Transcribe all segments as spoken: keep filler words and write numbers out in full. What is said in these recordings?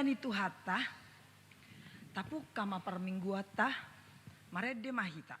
Ni Tuhanta, tapungka ma parmingguanta, marende ma hita.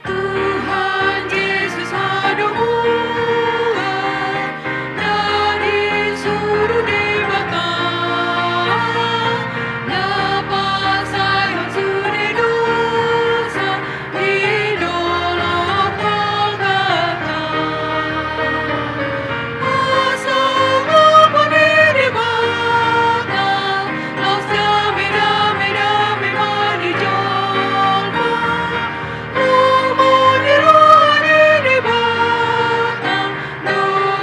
Tuhan Jesus hadomuan na disuru Debata, na pasaehon sude dosa di dolok Golgata. Hasangapon ni Debata, laos dame, dame, dame ma di jolma. Lomo ni roha ni Debata do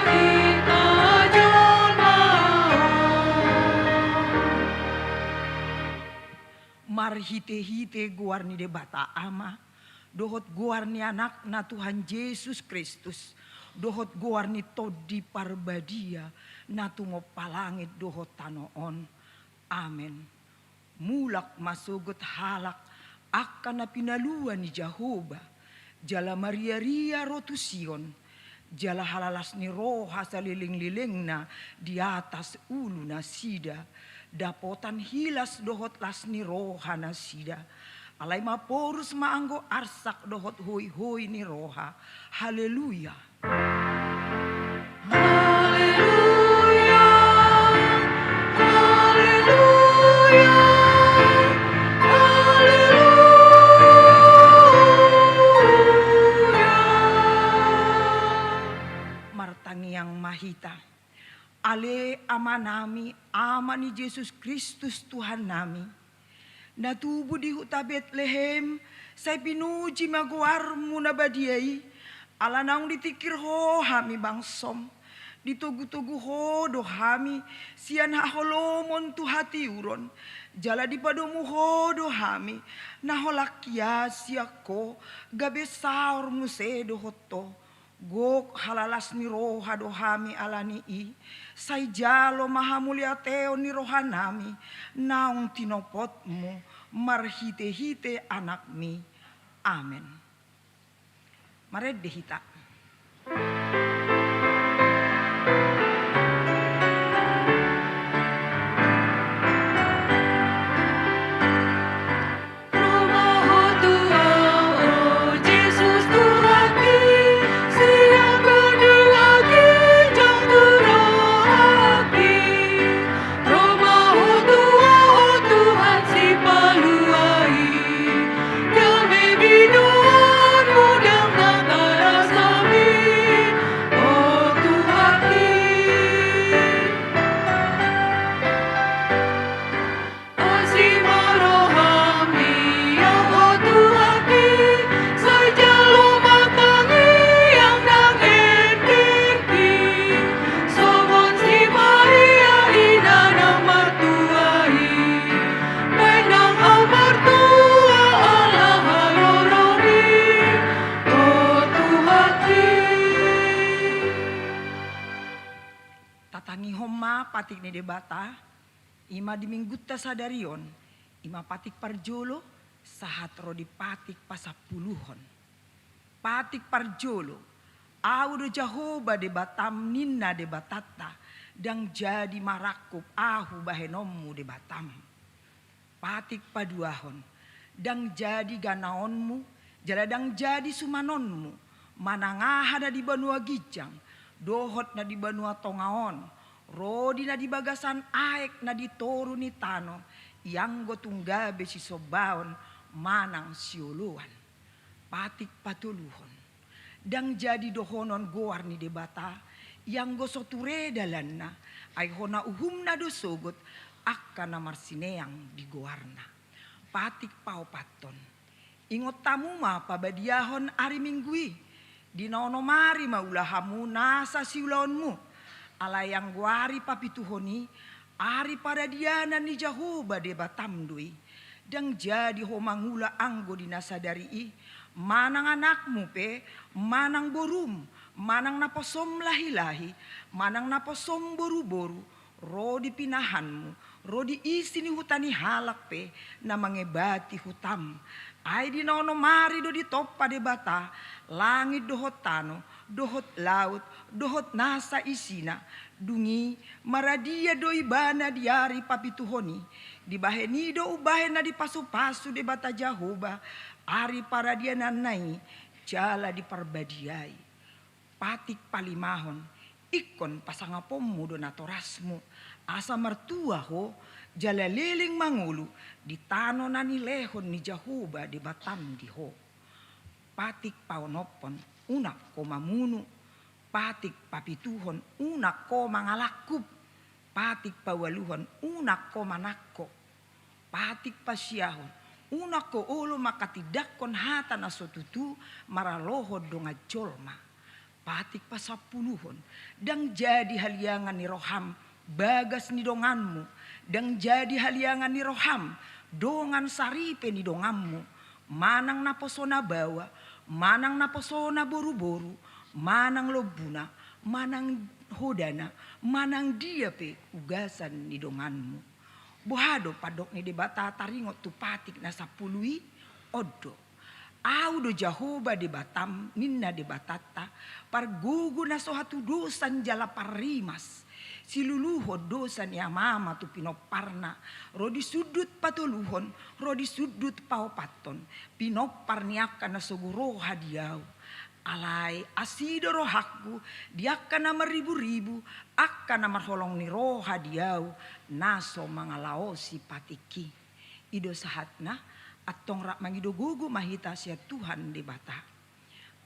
hita jolma on. Marhitehite goar ni Debata Ama, dohot goar ni Anakna Tuhan Jesus Kristus, dohot goar ni Tondi Parbadia, na tumompa langit dohot tano on. Amen. Mulak ma sogot halak angka na pinalua ni Jahowa, jala mariaria ro tu Sion, jala halalas ni roha salelenglelengna di atas ulunasida, dapotan hilas dohot las ni roha nasida. Alai maporus ma anggo arsak dohot hoihoi ni roha. Haleluya. Haleluya, haleluya, haleluya. Martangiang ma hita. Ale Amanami, Ama ni Jesus Kristus Tuhannami, na tubu di huta Betlehem, sai pinuji ma goarmu na badia i, ala naung ditingkir Ho hami bangsom. Ditogutogu Ho do hami sian haholomon tu hatiuron, jala dipadomu Ho do hami na holan hian sian Ho, gabe saor muse dohot Ho. Gok halalas ni roha do hami ala ni i, sai jalo ma hamuliateon ni rohanami naung tinopotmu marhitehite Anakmi. Amen. Marende hita. patik ni Debata, i ma di minggunta sadari on, i ma patik parjolo, sahat ro di patik pasampuluhon. Patik parjolo, Ahu do Jahowa Debatam, ninna Debatanta, ndang jadi marangkup Ahu bahenonmu Debatam. Patik paduahon, ndang jadi ganaonmu, jala ndang jadi sumanonmu, manang aha na di banua ginjang, dohot na di banua tonga on, ro di na di bagasan aek na di toru ni tano, ianggo tung gabe sisombaon manang sioloan. Patik patoluhon, ndang jadi dohonon goar ni Debata, ianggo so ture dalanna, ai hona uhumna do sogot angka na marsineang di goarna. Patik paopathon, ingot hamu ma pabadiahon ari Minggu i, di na onom ari ma ula hamu nasa siulaonmu, alai anggo ari papituhon i, ari paradianan ni Jahowa Debatam do i. Ndang jadi ho mangula anggo di na sadari i, manang anakmu pe, manang borum, manang naposom lahilahi, manang naposom boruboru, ro di pinahanmu, ro di isi ni huta ni halak pe, na mangebati hutam. Ai di na onom ari do ditompa Debata langit dohot tano, dohot laut, dohot nasa isina. Dung i maradia do ibana di ari papituhon i. Dibahen i do umbahen na dipasupasu Debata Jahowa ari paradiananna i, jala diparbadiai. Patik palimahon, ingkon pasangaponmu do natorasmu, asa martua ho, jala leleng mangolu di tano na nilehon ni Jahowa Debatam di ho. Patik paonomhon, unang ho mamunu. Patik papituhon, unang ho mangalangkup. Patik paualuhon, unang ho manangko. Patik pasiahon, unang ho olo manghatindanghon hata na so tutu maralohon dongan jolma. Patik pasampuluhon, ndang jadi haliangan ni roham bagas ni donganmu, ndang jadi haliangan ni roham dongan saripe ni donganmu, manang naposona baoa, manang naposona boruboru, manang lombuna, manang hodana, manang dia pe ugasan ni donganmu. Boha do pandok ni Debata taringot tu patik na sampulu i? On do: Ahu do Jahowa Debatam, ninna Debatanta, pargogo na so hatudosan jala parrimas, siluluhon dosa ni amaama tu pinomparna, ro di sundut patoluhon, ro di sundut paopathon, pinompar ni angka na sogo roha di Ahu. Alai asi do rohangku di angka na marriburibu, angka na marholong ni roha di Ahu, na so mangalaosi patik i. I do sahatna. Antong rap mangido gogo ma hita sian Tuhan Debata.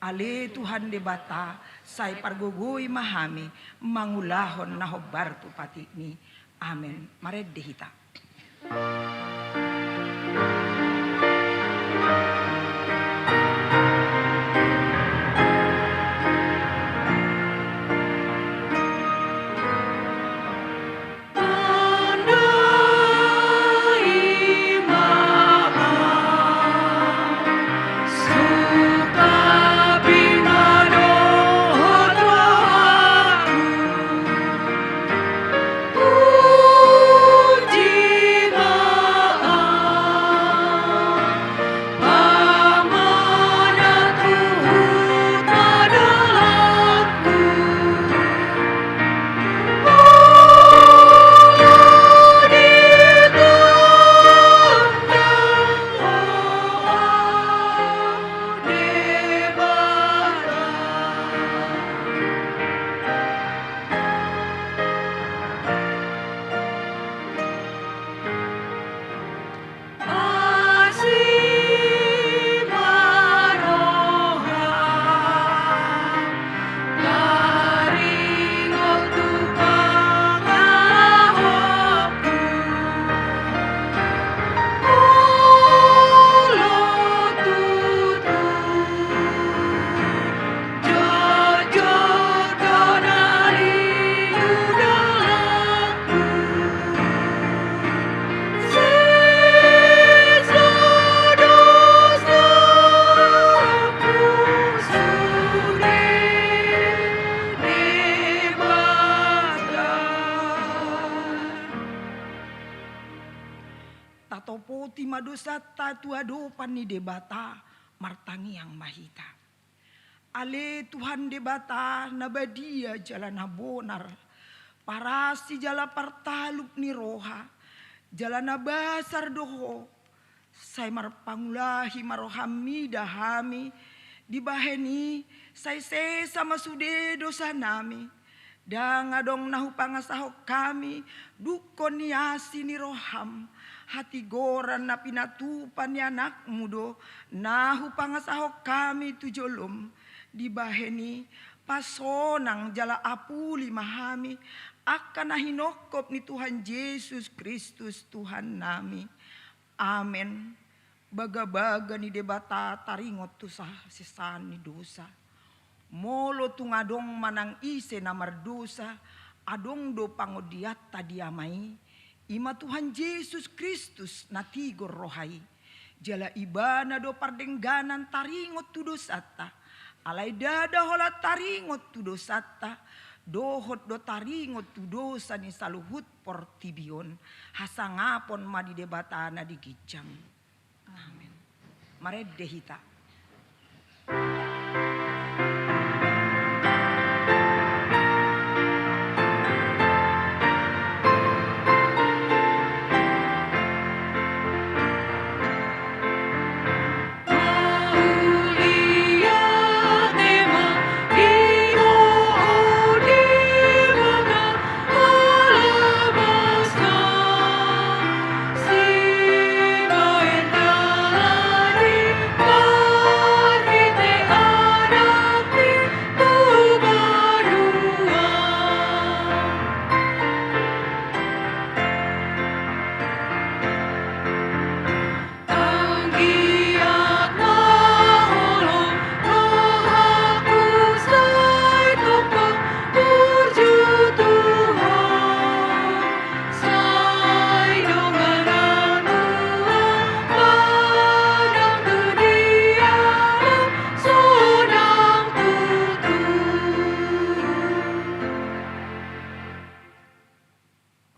Ale Tuhan Debata, sai pargogoi ma hami mangulahon na hombar tu patikmi. Amen. Marende hita. dosanta tu adopan ni Debata, martangiang ma hita. Ale Tuhan Debata na badia jala na bonar, parasi jala partalup ni roha, jala na basar do Ho, sai marpangulahi ma roham mida hami, dibahen i sai sesa ma sude dosanami. Ndang adong na hupangasahon hami dungkon ni asi ni roham, hatigoran na pinatupa ni anakmu do na hupangasahon hami tu jolom. Dibahen i pasonang jala apuli ma hami angka na hinongkop ni Tuhan Jesus Kristus Tuhannami. Amen. Bagabaga ni Debata taringot tu hasesaan ni dosa. Molo tung adong manang ise na mardosa, adong do pangondianta di Ama i, i ma Tuhan Jesus Kristus na tigor roha i. Jala Ibana do pardengganan taringot tu dosanta. Alai ndada holan taringot tu dosanta, dohot do taringot tu dosa ni saluhut portibi on. Hasangapon ma di Debata na di ginjang. Amen. Marende hita.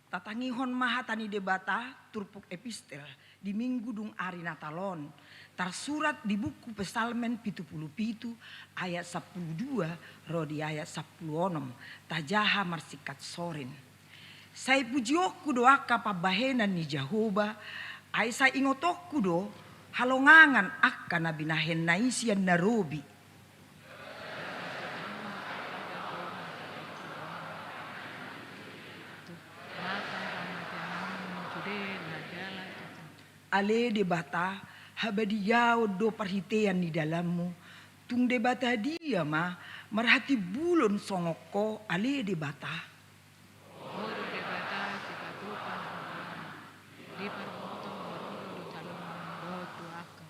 Tatangihon ma hata ni Debata, turpuk epistel di Minggu dung ari Natal on, tarsurat di buku Psalmen pitu pulu pitu ayat sampulu dua ro di ayat sampulu onom, tajaha marsingkat sorin. Sai pujionku do angka pambahenan ni Jahowa, ai sai ingotonku do halongangan angka na binahenna i sian na robi. Ale Debata, habadiaon do parhitean ni dalanmu. Tung Debata dia ma marhatimbulon songon Ho, ale Debata? Ho do Debata sipatupa na hurang, diparboto horong do calon dohot tu angka.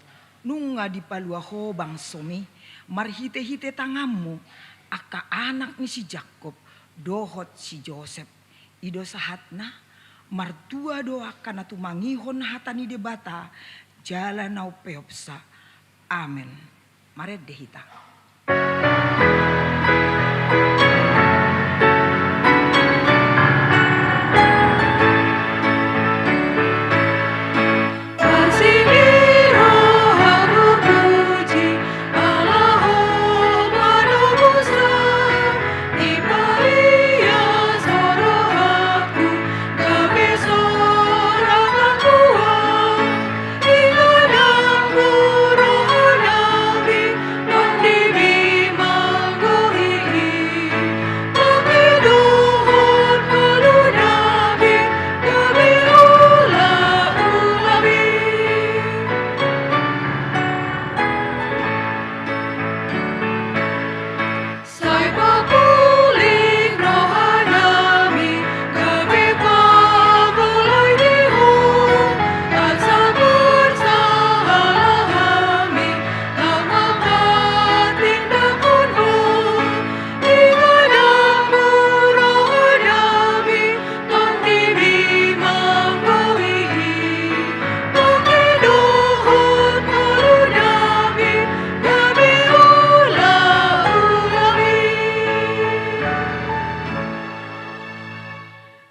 Nunga dipalua Ho bangsomi marhitehite tanganmu angka anak ni si Jakkob dohot si Josep. I do sahatna, martua do angka na tumangihon hata ni Debata jala na umpeopsa. Amen. Marende hita.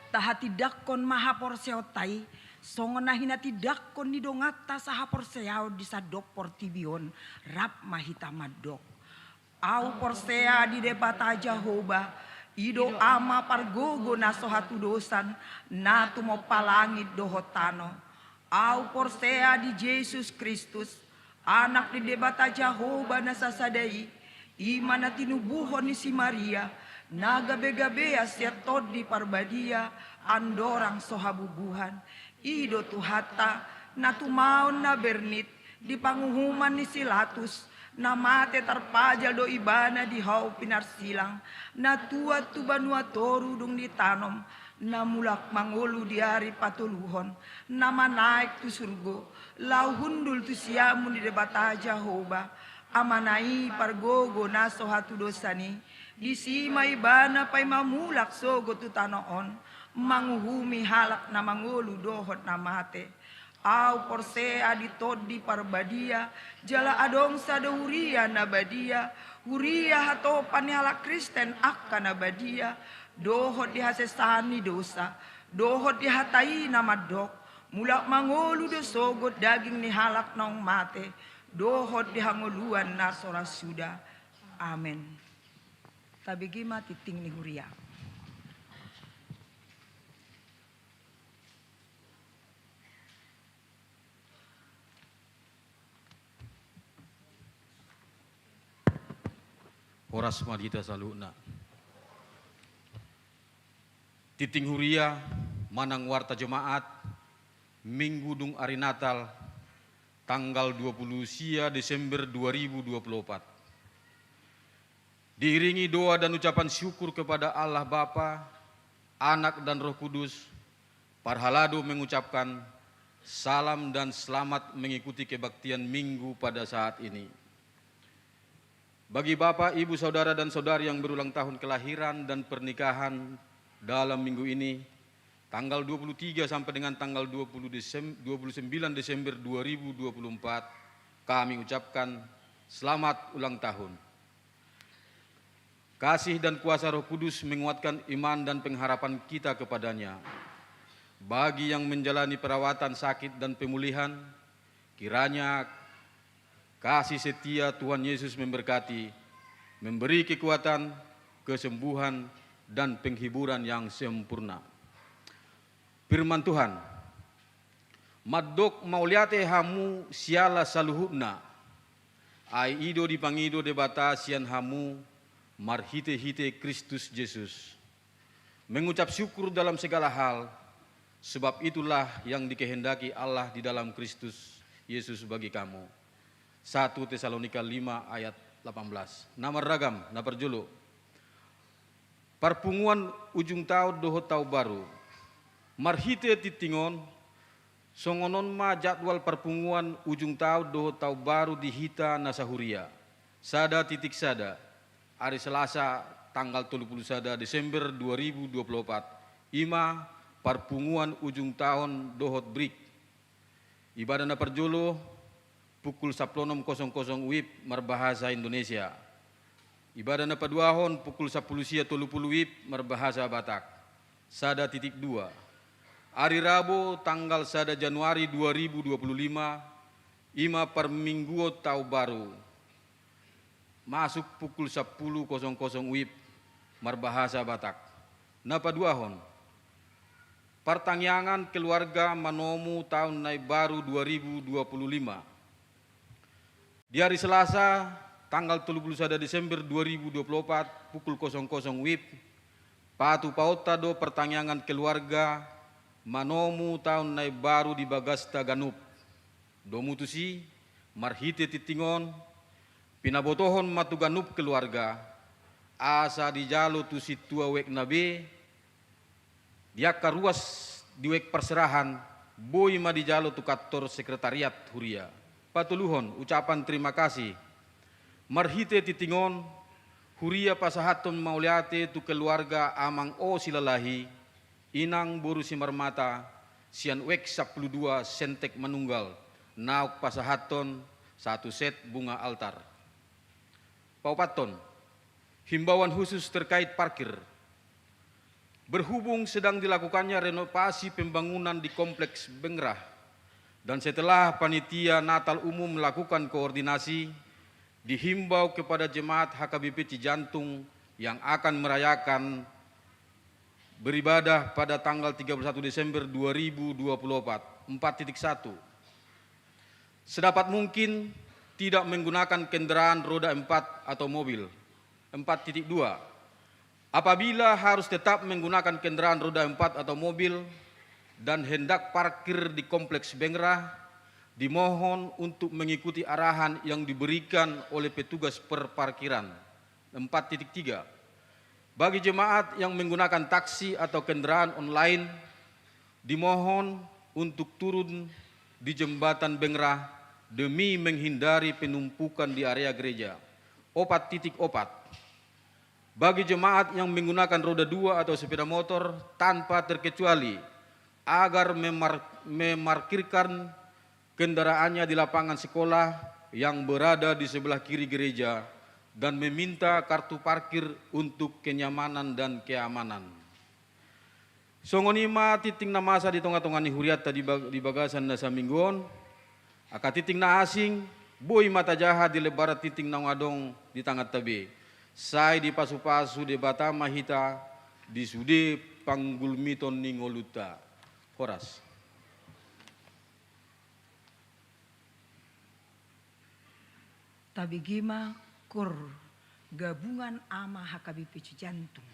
Tahatindangkon ma haporseaonta i Songon na hinatindangkon ni donganta sahaporseaon di sandok portibi on, rap ma hita mandok. Ahu porsea di Debata Jahowa, i do Ama pargogo na so hatudosan, na tumompa langit dohot tano. Ahu porsea di Jesus Kristus, Anak ni Debata Jahowa na sasada i, i ma na tinubuhon ni si Maria, na gabegabean sian Tondi Parbadia, andorang so habubuhan. I do Tuhanta, na tumaon na bernit, di panguhuman ni si Latus, na mate tarpajal do ibana di hau pinarsilang, na tuat tu banua toru dung ditanom, na mulak mangolu di ari patoluhon, na manaek tu surgo, laho hundul tu siamun ni Debata Jahowa, Amana i pargogo na so hatudosan i, disi ma ibana paima mulak sogot tu tano on, manguhumi halak na mangolu dohot na mate. Ahu porsea di Tondi Parbadia, jala adong sada huria na badia, huria hatopan ni halak Kristen angka na badia, dohot di hasesaan ni dosa, dohot di hata i na mandok, mulak mangolu do sogot daging ni halak naung mate, dohot di hangoluan na so ra suda. Amen. Tabege ma tingting ni huria. Horas ma di hita saluhutna. Tingting huria manang warta Jemaat, Minggu dung ari Natal, tanggal dua puluh sia Desember dua ribu dua puluh empat. Diiringi doa dan ucapan syukur kepada Allah Bapa, Anak dan Roh Kudus, parhalado mengucapkan salam dan selamat mengikuti kebaktian Minggu pada saat ini. Bagi Bapak, Ibu, Saudara, dan Saudari yang berulang tahun kelahiran dan pernikahan dalam minggu ini, tanggal dua puluh tiga sampai dengan tanggal dua puluh Desem-, dua puluh sembilan Desember dua ribu dua puluh empat, kami ucapkan selamat ulang tahun. Kasih dan kuasa Roh Kudus menguatkan iman dan pengharapan kita kepada-Nya. Bagi yang menjalani perawatan, sakit, dan pemulihan, kiranya kasih setia Tuhan Yesus memberkati, memberi kekuatan, kesembuhan, dan penghiburan yang sempurna. Firman Tuhan, mandok mauliate hamu siala saluhutna, ai i do dipangido Debata sian hamu marhite-hite Kristus Jesus. Mengucap syukur dalam segala hal, sebab itulah yang dikehendaki Allah di dalam Kristus Yesus bagi kamu. Satu Tesalonika lima ayat delapan belas. Na marragam, na parjolo. Parpunguan ujung taon dohot taon baru. Marhite tingting on, songon on ma jadwal parpunguan ujung taon dohot taon baru di hita na sahuria. Sada titik sada, ari Selasa tanggal tolu puluh sada Desember dua ribu dua puluh empat, i ma parpunguan ujung taon dohot brik. Ibadah na parjolo, pukul sampulu onom kosong kosong WIB marbahasa Indonesia. Ibadah na paduahon pukul sampulu sia tolu puluh WIB marbahasa Batak. Sada titik dua. Ari Rabo tanggal sada Januari dua ribu dua puluh lima, i ma parmingguon taon baru. Masuk pukul sampulu kosong kosong WIB marbahasa Batak. Na paduahon, partangiangan keluarga manomu taon na imbaru dua ribu dua puluh lima. Di ari Selasa, tanggal tolu puluh sada Desember dua ribu dua puluh empat, pukul kosong kosong WIB, patupaonta do partangiangan keluarga manomu taon na imbaru di bagasta ganup. Domu tusi, marhite tingting on, pinabotohon ma tu ganup keluarga, asa dijalo tu sintua wekna be, di angka ruas di wek parserahan, boi ma dijalo tu kantor sekretariat huria. Patoluhon, ucapan terima kasih. Marhite tingting on, huria pasahathon mauliate tu keluarga Amang O Silalahi, Inang boru Simarmata, sian wek sampulu dua Sentek Manunggal, naung pasahathon satu set bunga altar. Paopathon, himbauan khusus terkait parkir. Berhubung sedang dilakukannya renovasi pembangunan di Kompleks Bengrah, dan setelah Panitia Natal Umum melakukan koordinasi, dihimbau kepada jemaat H K B P Cijantung yang akan merayakan beribadah pada tanggal tiga puluh satu Desember dua ribu dua puluh empat. Empat titik satu. Sedapat mungkin tidak menggunakan kendaraan roda empat atau mobil. Empat titik dua. Apabila harus tetap menggunakan kendaraan roda empat atau mobil dan hendak parkir di Kompleks Bengrah, dimohon untuk mengikuti arahan yang diberikan oleh petugas perparkiran. Empat titik tiga. Bagi jemaat yang menggunakan taksi atau kendaraan online, dimohon untuk turun di Jembatan Bengrah demi menghindari penumpukan di area gereja. Opat titik opat. Bagi jemaat yang menggunakan roda dua atau sepeda motor tanpa terkecuali, agar memar-, memarkirkan kendaraannya di lapangan sekolah yang berada di sebelah kiri gereja dan meminta kartu parkir untuk kenyamanan dan keamanan. Songon i ma tingting na masa di tonga-tonga ni hurianta di bag-, di bagasan na saminggu on. Angka tingting na asing, boi ma tajaha di lembaran tingting naung adong di tanganta be. Sai dipasu-pasu Debata ma hita di sude panggulmiton ni ngolunta. Horas. Tabege ma KOR, Gabungan Ama H K B P Cijantung.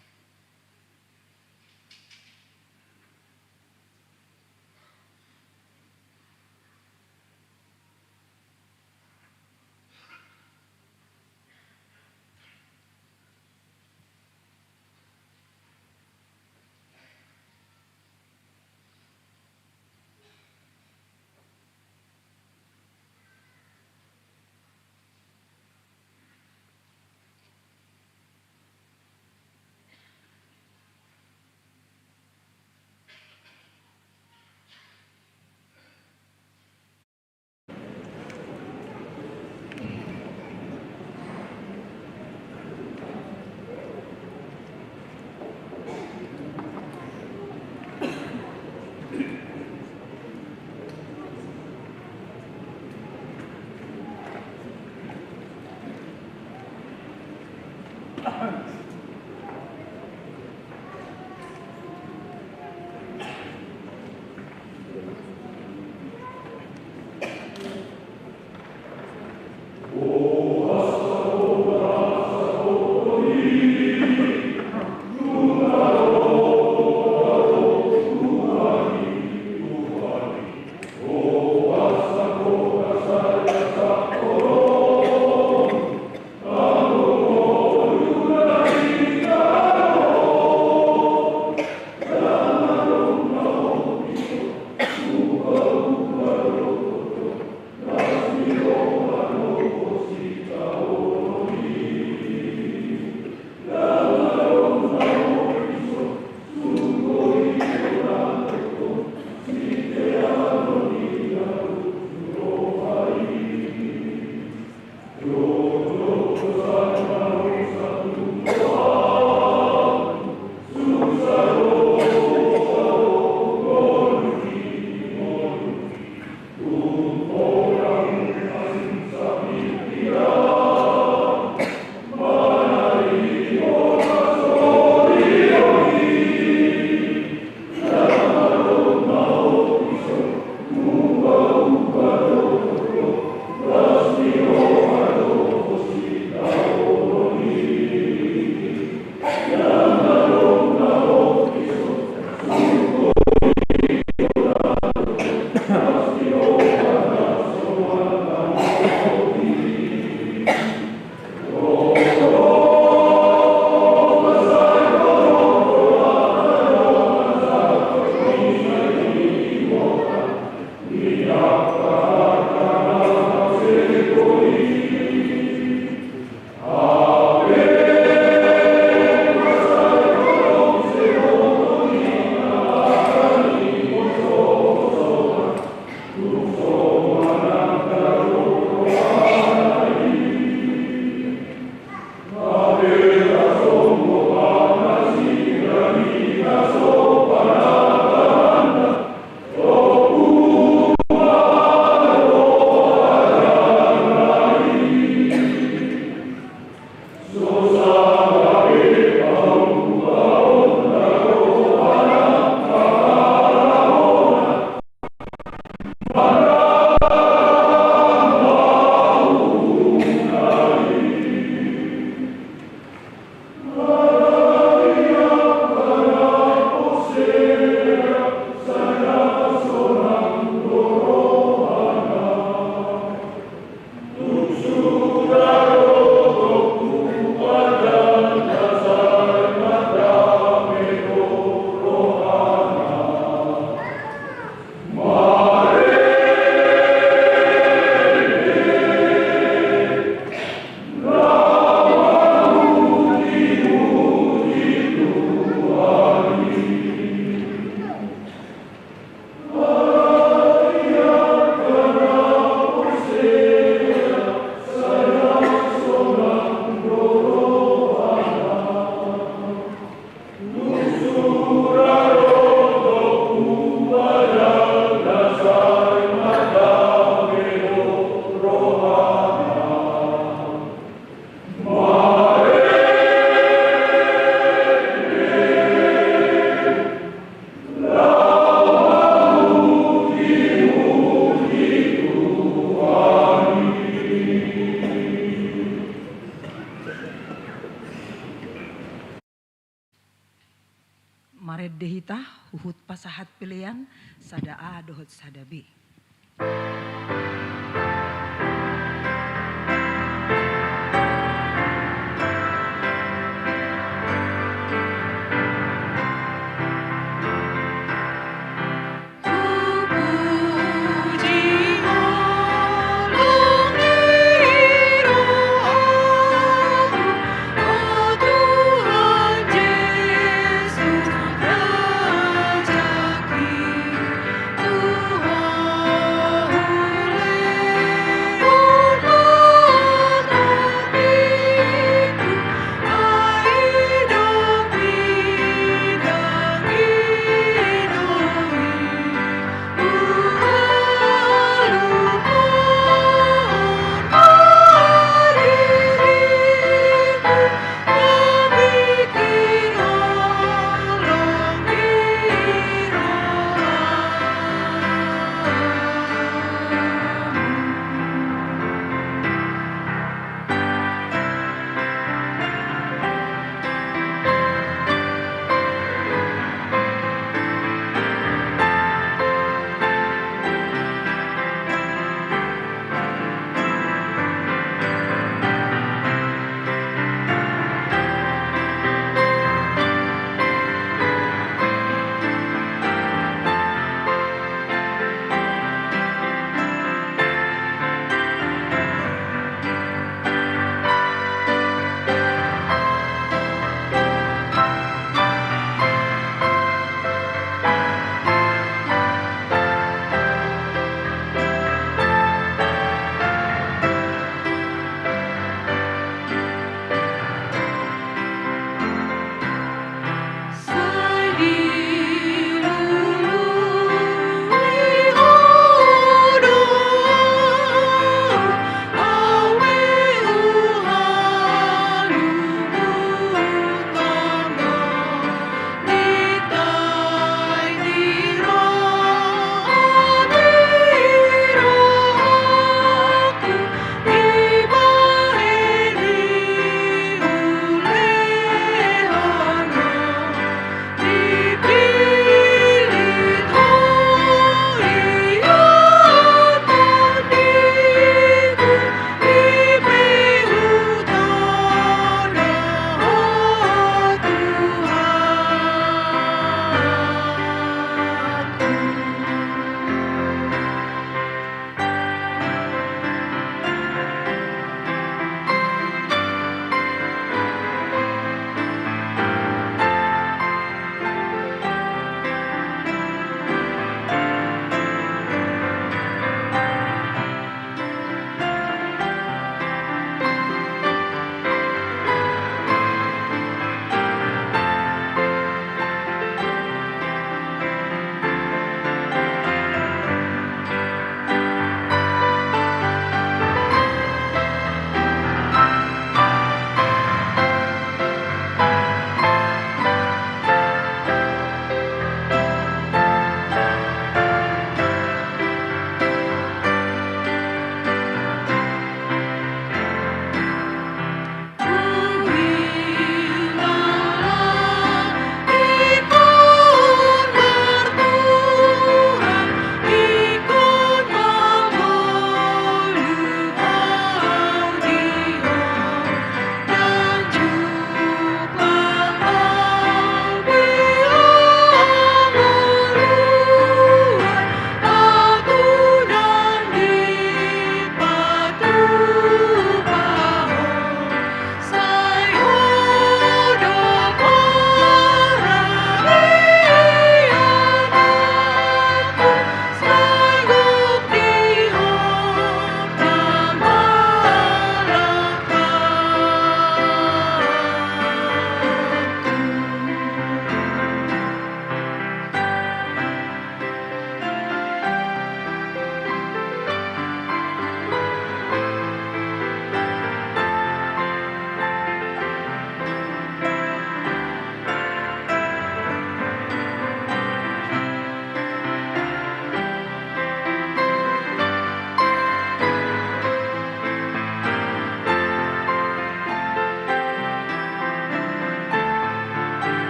Marende hita, huhut pasahat pelean sada A dohot sada B.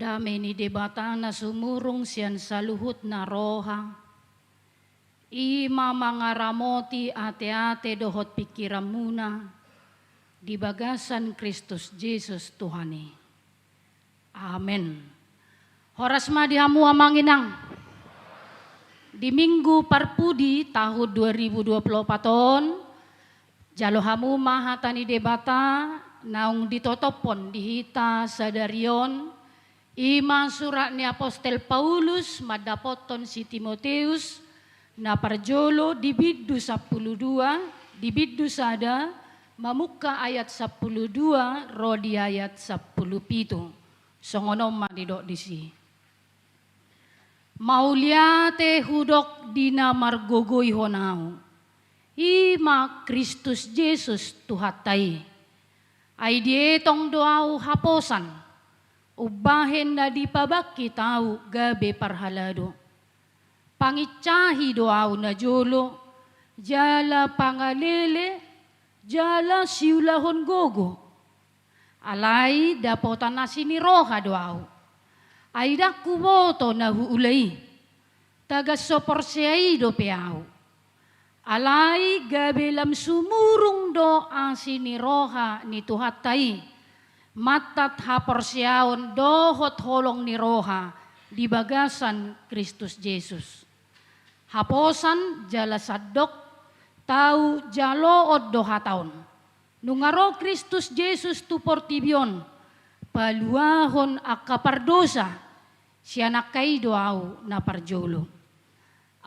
Dame ni Debata na sumurung sian saluhutna roha, i ma mangaramoti ateate dohot pingkiranmuna di bagasan Kristus Jesus Tuhan i. Amen. Horas ma di hamu amang inang. Di Minggu Parpudi tahun dua ribu dua puluh opat on, jalo hamu ma hata ni Debata naung ditotophon di hita sadari on, i ma surat ni apostel Paulus mandapothon si Timoteus, na parjolo di bindu sampulu dua, di bindu sada, mamungka ayat sampulu dua ro di ayat sampulu pitu. Songon on ma didok disi. Mauliate hudok di na margogoihon ahu, i ma Kristus Jesus Tuhanta i. Ai dietong do ahu haposan, umbahen na dipabangkit ahu gabe parhalado. Pangincahi do ahu najolo, jala pangalele, jala siulahon gogo. Alai dapotan asi ni roha do ahu. Ai ndang huboto na huula i. Tagan so porsea i dope ahu. Alai gabe lam sumurung do asi ni roha ni Tuhanta i, mantat haporseaon dohot holong ni roha di bagasan Kristus Jesus. Haposan jala sandok, tau jaloon do hata on. Nunga ro Kristus Jesus tu portibi on, paluahon angka pardosa, sian angka i do ahu na parjolo.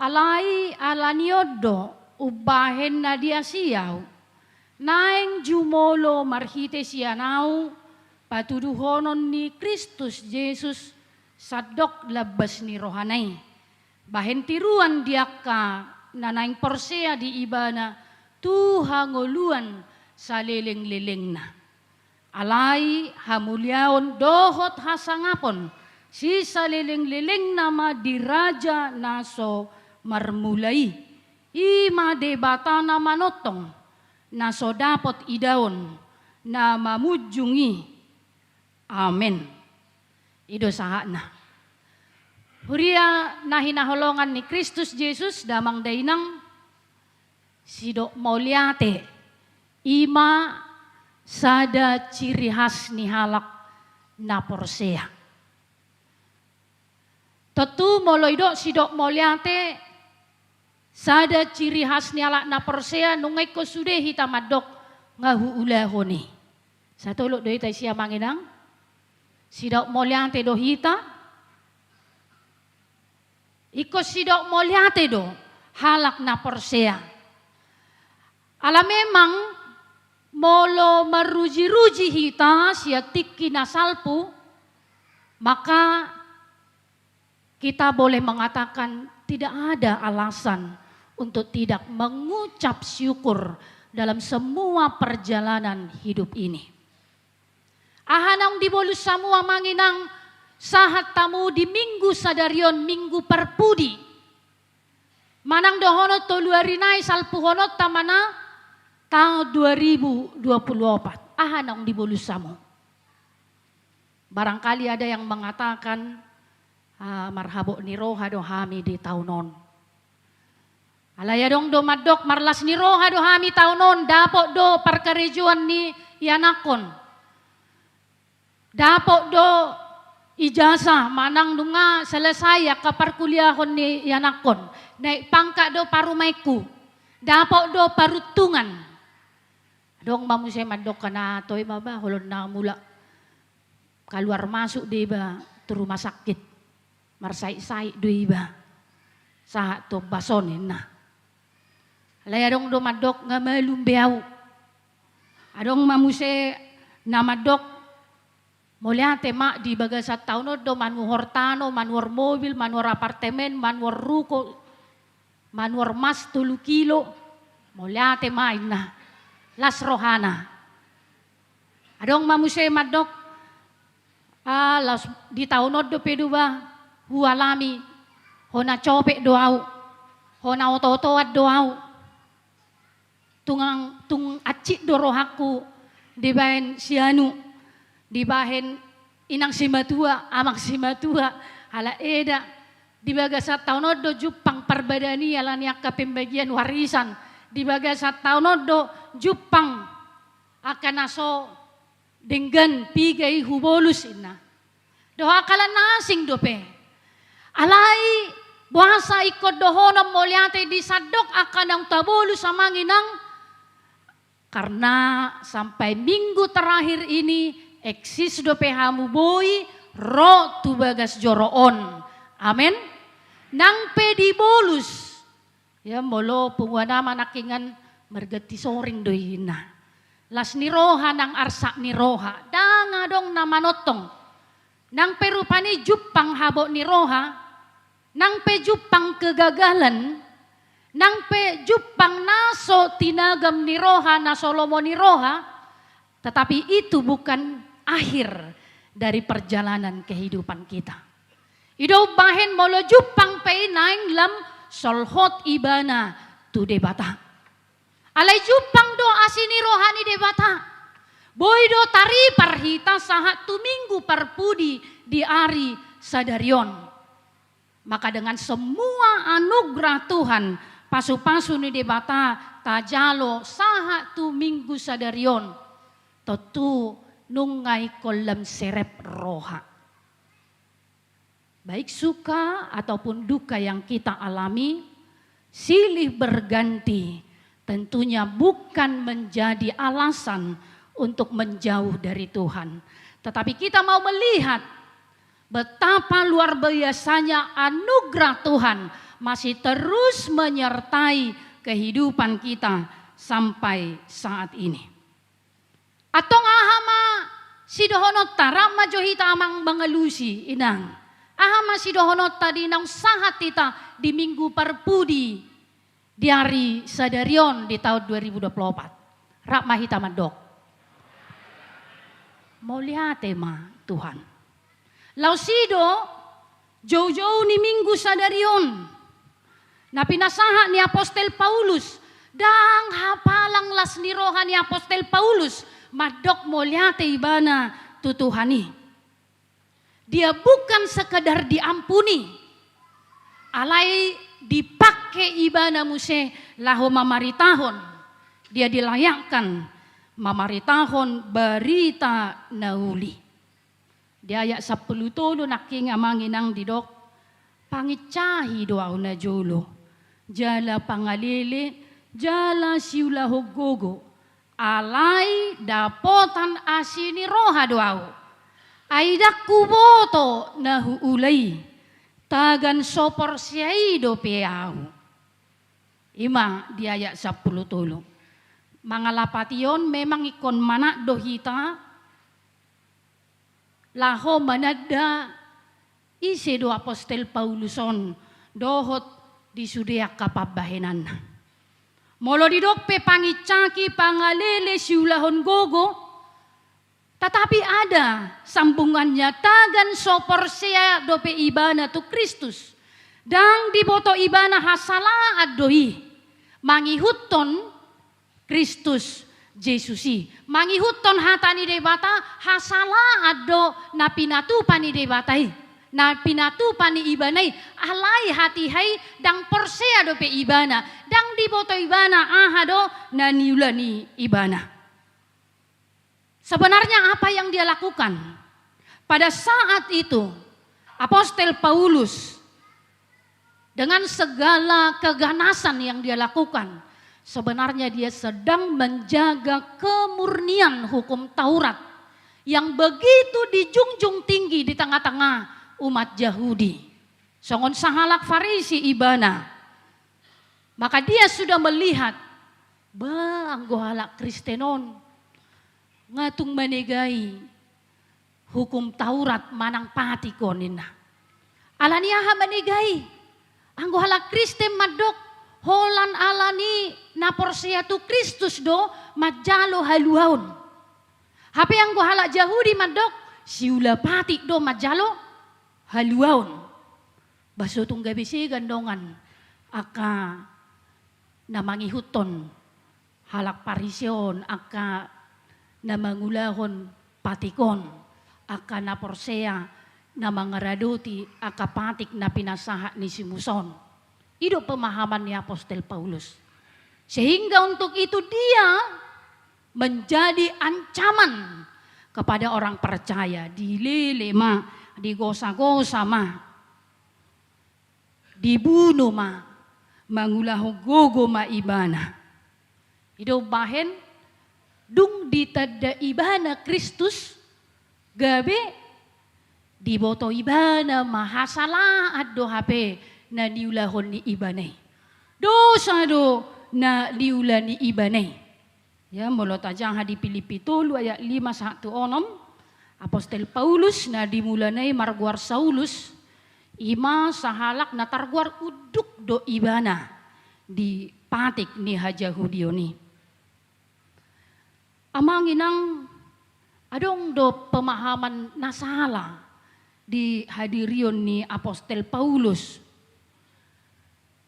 Alai ala ni on do umbahen na diasi ahu, naeng jumolo marhite sian ahu patuduhonon ni Kristus Jesus sandok lambas ni rohana i, bahen tiruan di angka na naeng porsea di Ibana tu hangoluan salelenglelengna. Alai hamuliaon dohot hasangapon sisalelenglelengna ma di Raja na so marmula i, i ma Debata na manongtong, na so dapot idaon, na mamunjung i. Amen. I do sahatna. Huria na hinaholongan ni Kristus Jesus, damang dainang, sidok mauliate, i ma sada ciri khas ni halak na porsea. Tontu molo idok sidok mauliate, sada ciri khas ni halak na porsea, nunga ingkon sude hita mandok nga huulahon i. Satolop do hita isi amang inang? Sidok mauliate do hita? Ingkon sidok mauliate do halak na porsea. Ala memang molo marujiruji hita sian tingki na salpu, maka kita boleh mengatakan tidak ada alasan untuk tidak mengucap syukur dalam semua perjalanan hidup ini. Aha naung dibolus hamu amang inang sahat hamu di Minggu sadari on, Minggu Parpudi? Manang dohonon tolu ari nai salpuhononta ma na taon dua ribu dua puluh opat. Aha naung dibolus hamu? Barangkali ada yang mengatakan, "Ah, marhabot ni roha do hami di taon on." Alai adong do mandok, "Marlas ni roha do hami taon on, dapot do parkarejoan ni ianakhon. Dapot do ijazah manang nunga selesai angka parkuliahon ni ianakhon. Naik pangkat do parumaenhu. Dapot do paruntungan." Adong ma muse mandok, "Kan aha toe ma ba, holan na mulak kaluar masuk do iba tu rumah sakit. Marsaitsait do iba sahat tu ombas on," ninna. Alai adong do mandok, "Nga malum be ahu." Adong ma muse na mandok, "Mauliate ma, di bagasan taon on do manuhor tano, manuhor mobil, manuhor apartemen, manuhor ruko, manuhor mas tolu kilo. Mauliate ma," ninna. Las rohana. Adong ma muse mandok, "Ah, laos di taon on dope do ba hualami, hona copet do ahu, hona otootoan do ahu. Tung, tung hansit do rohangku dibahen si anu, dibahen Inang simatua, amang simatua, halak eda, di bagasan taon on do jumpang parbadaan i ala ni angka pembagian warisan, di bagasan taon on do jumpang angka na so denggan piga i hubolus inna. Dohot angka na asing dope. Alai boasa ingkon dohonon mauliate di sandok angka naung tabolus amang inang? Karena sampai minggu terakhir ini eksis dope hamu boi ro tu bagas joro on. Amen. Nang pe dibolus. Ya, molo punguan ama nangkingan marganti soring do i inna. Las ni roha nang arsak ni roha, ndang adong na manongtong. Nang pe rupani jumpang habot ni roha, nang pe jumpang kegagalan, nang pe jumpang na so tinagam ni roha, na so lomo ni roha, tetapi itu bukan akhir dari perjalanan kehidupan kita. I do umbahen molo jumpang pe i naeng lam solhot ibana tu Debata. Alai jumpang do asi ni roha ni Debata. Boi do taripar hita sahat tu Minggu Parpudi di ari sadari on. Maka dengan semua anugerah Tuhan, pasu-pasu ni Debata tajalo sahat tu Minggu sadari on, tontu nunga ingkon lam serep roha. Baik suka ataupun duka yang kita alami, silih berganti, tentunya bukan menjadi alasan untuk menjauh dari Tuhan. Tetapi kita mau melihat betapa luar biasanya anugerah Tuhan masih terus menyertai kehidupan kita sampai saat ini. Antong aha ma sidohononta, rap ma jo hita amang mangalusi, inang. Aha ma sidohononta di naung sahat hita di Minggu Parpudi di ari sadari on di taon dua ribu dua puluh opat? Rap ma hita mandok. Mauliate ma Tuhan. Laos i do, joujou ni Minggu sadari on, na pinasahat ni apostel Paulus, ndang hapalang las ni roha ni apostel Paulus mandok mauliate ibana tu Tuhan i. Dia bukan sekedar diampuni, alai dipangke ibana muse laho mamaritahon, dia dilayakkan mamaritahon barita na uli. Di ayat sampulu tolu nangkin amang inang didok, pangincahi do ahu najolo, jala pangalele, jala siulahon gogo, alai dapotan asi ni roha do ahu. Ai ndang huboto na huula i, tagan so porsea i dope ahu. I ma di ayat sampulu tolu. Mangalapati on memang ingkon manat do hita, laho mananda ise do apostel Paulus on dohot di sude angka pambahenanna. Molo didok pe pangincahi, pangalele, siulahon gogo, tetapi ada sambungannya, tagan so porsea dope ibana tu Kristus. Ndang diboto ibana hasalahan do i mangihuthon Kristus Jesus i. Mangihuthon hata ni Debata, hasalahan do na pinatupa ni Debata i, na pinatupa ni ibana i, alai hatiha i ndang porsea dope ibana, ndang diboto ibana aha do na niula ni ibana. Sebenarnya apa yang dia lakukan? Pada saat itu, apostel Paulus dengan segala keganasan yang dia lakukan, sebenarnya dia sedang menjaga kemurnian hukum Taurat yang begitu dijunjung tinggi di tengah-tengah umat Yahudi. Songon sahalak Farisi ibana. Maka dia sudah melihat, bah, anggo halak Kristen on nga tung manegai hukum Taurat manang patik on, ninna. Ala ni aha manegai? Anggo halak Kristen mandok, holan ala ni na porsea tu Kristus do manjalo haluaon. Hape anggo halak Jahudi mandok, siula patik do manjalo haluaon. Bah, so tung gabe sega dongan angka na mangihuthon halak Parisi on, angka na mangulahon patik on. angka na porsea na mangaradoti angka patik na pinasahat ni si Musa on. I do pemahaman ni apostel Paulus. Sehingga untuk itu dia menjadi ancaman kepada orang percaya, dilele ma, digosa-gosa ma, dibunu ma, mangulahon gogo ma ibana. I do umbahen dung ditanda ibana Kristus, gabe diboto ibana ma hasalaan do hape na niulahon ni ibana i. Dosa do na niula ni ibana i. Ya, molo tajaha di Pilipi tolu ayat lima sahat tu onom, apostel Paulus na di mulana i margoar Saulus, i ma sahalak na targoar unduk do ibana di patik ni hajahudion i. Amang inang, adong do pemahaman na sala di hadirion ni apostel Paulus.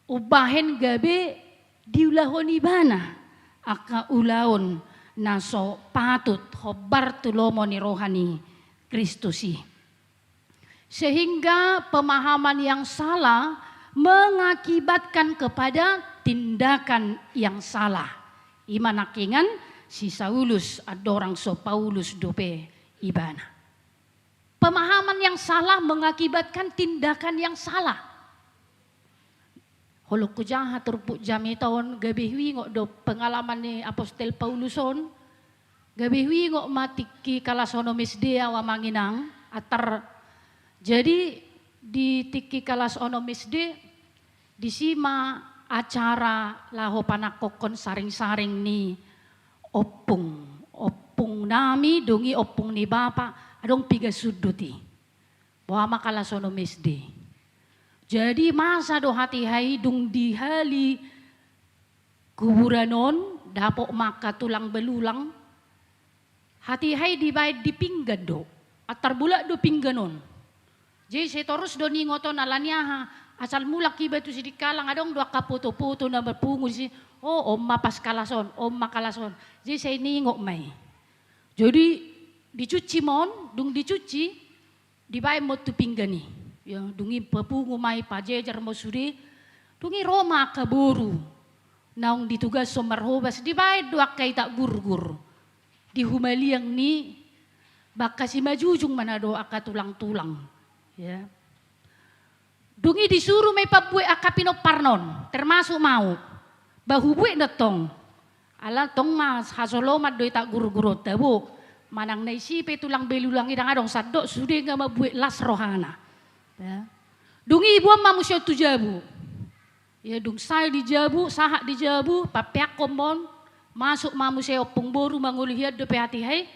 Umbahen gabe diulahon ibana angka ulaon na so patut hombar tu lomo ni roha ni Kristus i. Sehingga pemahaman yang salah mengakibatkan kepada tindakan yang salah. I ma nangkiningan si Saulus andorang so Paulus dope ibana. Pemahaman yang salah mengakibatkan tindakan yang salah. Holong hujaha turpuk jamita on, gabe huingot do pengalaman ni apostel Paulus on. Gabe huingot ma tingki kalas onom S D au, amang inang, antar. Jadi di tingki kalas onom S D, disi ma acara laho panangkokhon saring-saring ni ompung. Ompung nami, dung i ompung ni bapa, adong piga sundut i. Boha ma kalas onom S D. Jadi masa do hatiha i dung di hali kuburan on, dapot ma angka tulang belulang. Hatiha i dibaen di pinggan do. Antar bulak do pinggan on. Jadi sai torus do ningot on, ala ni aha, asal mulak iba tu Sidikalang, adong do angka poto-poto na marpungu disi. O, on ma pas kalas on, on ma kalas on. Jadi sai ningot ma i. Jadi dicuci ma on, dung dicuci, dibaen ma on tu pinggan i. Ya, dung i papungu ma i, pajejer ma on sude. Dung i ro ma angka boru naung ditugashon marhobas, dibaen do angka itak gurgur di humaliang ni bangka Simanjujung, mana do angka tulang-tulang. Ya. Dung i disuru ma i pambuek angka pinomparna on, termasuk ma au. Ba hubuek do tong. Ala tong ma hasoloman do itak gurgur on, tabo. Manang na ise pe tulang belulang i, ndang adong sandok, sude nga mambuek las rohana. Ya. Dung i diboan ma muse on tu jabu. Ya, dung sae di jabu, sahat di jabu, papeakhon ma on, masuk ma muse ompung boru, mangolu hian dope hatiha i.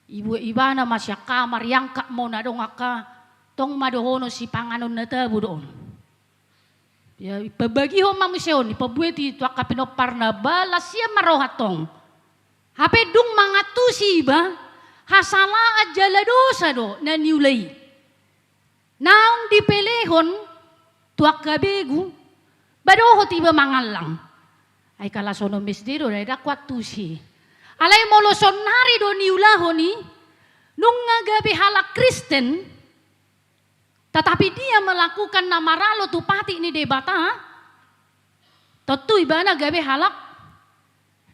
Dibuek ibana ma sian kamar, diangkat ma on, adong angka, tong ma dohonon sipanganon na tabo do on. Ya, dipabagihon ma muse on, dipambueti tu angka pinomparna, ba las hian ma roha tong. Hape dung mangantusi iba, hasalaan jala dosa do na niula i. Naung dipelehon tu angka begu, ba dohot iba mangallang. Ai kalas onom S D do, ndang huantusi. Alai molo saonari do niulahon i, nunga gabe halak Kristen, tetapi dia melakukan na maralo tu patik ni Debata, tontu ibana gabe halak